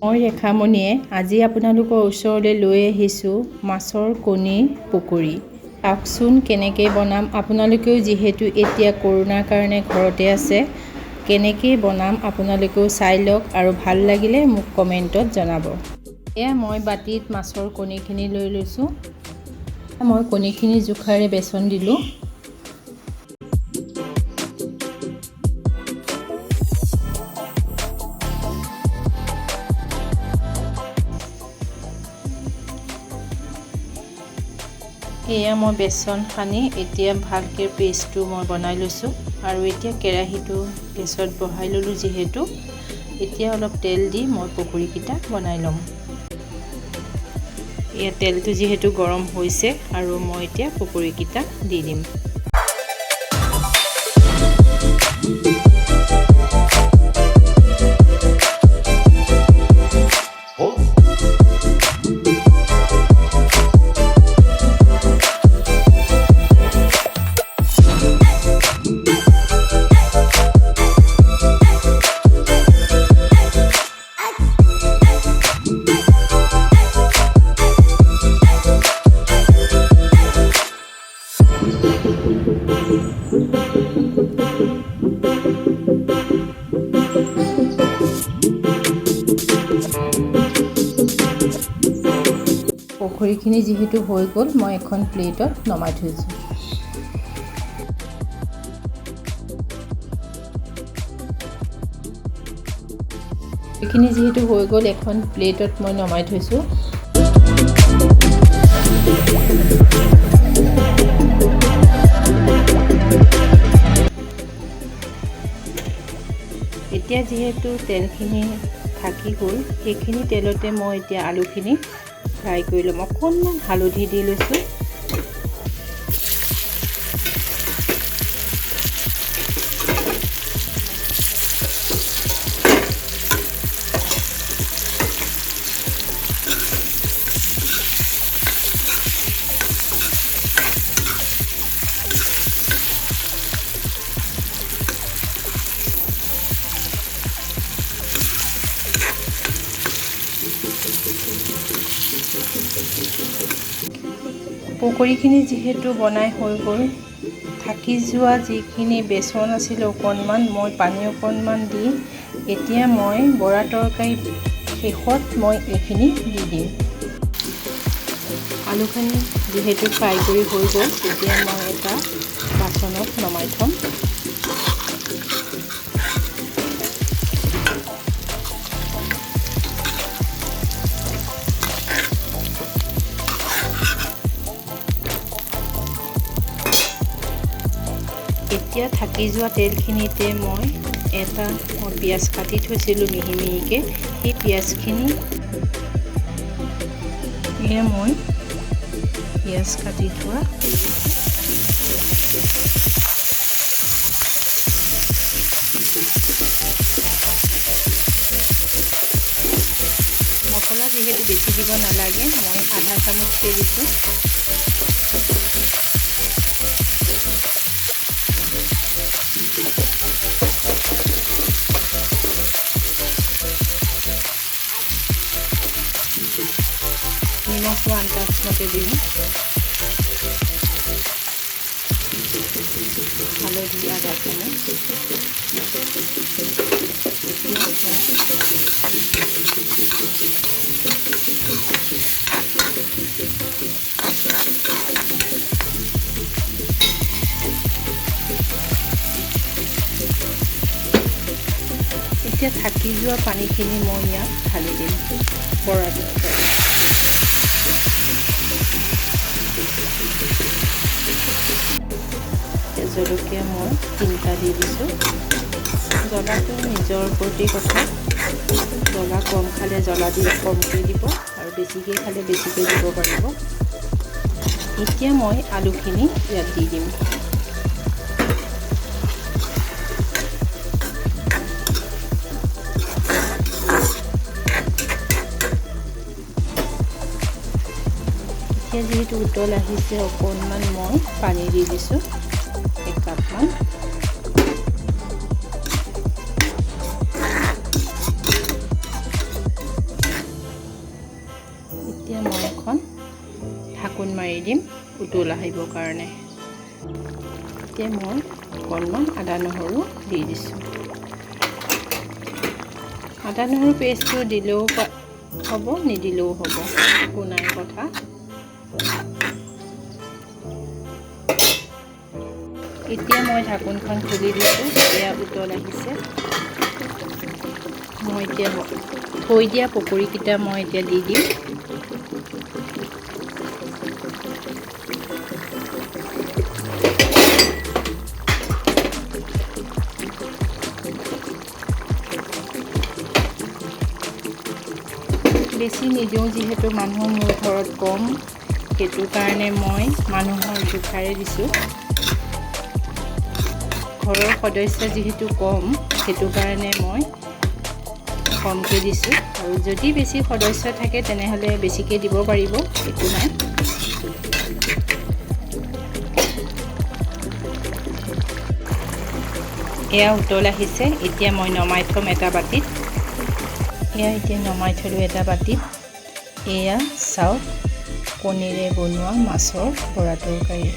মই ৰেখামণিয়ে আজি আপোনালোকৰ ওচৰলৈ লৈ আহিছোঁ মাছৰ কণীৰ পকৰি। চাওকচোন কেনেকৈ বনাম। আপোনালোকেও যিহেতু এতিয়া কৰোণাৰ কাৰণে ঘৰতে আছে, কেনেকৈ বনাম আপোনালোকেও চাই লওক আৰু ভাল লাগিলে মোক কমেণ্টত জনাব। এয়া মই বাতিত মাছৰ কণীখিনি লৈ লৈছোঁ। মই কণীখিনি জোখাৰে বেচন দিলোঁ। এয়া মই বেচন সানি এতিয়া ভালকৈ পেষ্টটো মই বনাই লৈছোঁ। আৰু এতিয়া কেৰাহীটো গেছত বহাই ল'লোঁ যিহেতু। এতিয়া অলপ তেল দি মই পকৰীকেইটা বনাই ল'ম। এয়া তেলটো যিহেতু গৰম হৈছে আৰু মই এতিয়া পকৰীকেইটা দি দিম। পকৰীখিনি যিহেতু হৈ গ'ল, মই এখন প্লেটত নমাই থৈছোঁ। এইখিনি যিহেতু হৈ গ'ল, এখন প্লেটত মই নমাই থৈছোঁ। এতিয়া যিহেতু তেলখিনি থাকি গ'ল, সেইখিনি তেলতে মই এতিয়া আলুখিনি ফ্ৰাই কৰি ল'ম। অকণমান হালধি দি লৈছোঁ। পকৰীখিনি যিহেতু বনাই হৈ গ'ল, থাকি যোৱা যিখিনি বেচন আছিলে অকণমান মই পানী অকণমান দি এতিয়া মই বৰা তৰকাৰী শেষত মই এইখিনি দি দিম। আলুখিনি যিহেতু ফ্ৰাই কৰি হৈ গ'ল, এতিয়া মই এটা বাচনত নমাই থ'ম। এতিয়া থাকি যোৱা তেলখিনিতে মই এটা পিঁয়াজ কাটি থৈছিলোঁ মিহি মিহিকৈ, সেই পিঁয়াজখিনি এয়া মই পিঁয়াজ কাটি থোৱা মছলা যিহেতু বেছি দিব নালাগে, মই আধা চামুচকৈ দিছোঁ। নিমখটো আন্দাজমতে দিম, হালধি আধা চামুচ। এতিয়া থাকি যোৱা পানীখিনি মই ইয়াত ঢালি দিম বৰা তৰকাৰী। জলকীয়া মই 3টা দি দিছোঁ। জ্বলাটো নিজৰ প্ৰতি কথা, জ্বলা কম খালে জ্বলা দি কমকৈ দিব আৰু বেছিকৈ খালে বেছিকৈ দিব পাৰিব। এতিয়া মই আলুখিনি ইয়াত দি দিম। এতিয়া যিহেতু উতল আহিছে, অকণমান মই পানী দি দিছোঁ, একাপমান। ঢাকোন মাৰি দিম উতল আহিবৰ কাৰণে। এতিয়া মই অকণমান আদা নহৰু দি দিছোঁ। আদা নহৰু পেষ্টটো দিলেও হ'ব, নিদিলেও হ'ব, একো নাই কথা। এতিয়া মই ঢাকোনখন খুলি দিছোঁ। এয়া উতল আহিছে। মই এতিয়া থৈ দিয়া পকৰীকেইটা মই এতিয়া দি দিম। বেছি নিদিওঁ, যিহেতু মানুহ মোৰ ঘৰত কম, সেইটো কাৰণে মই মানুহৰ জোখাৰে দিছোঁ। ঘৰৰ সদস্য যিহেতু কম, সেইটো কাৰণে মই কমকৈ দিছোঁ। আৰু যদি বেছি সদস্য থাকে তেনেহ'লে বেছিকৈ দিব পাৰিব, একো নাই। এয়া উতল আহিছে। এতিয়া মই নমাই থ'ম এটা বাতিত। এয়া এতিয়া নমাই থ'লোঁ এটা বাতিত। এয়া চাওক, কণীৰে বনোৱা মাছৰ বৰা তৰকাৰী।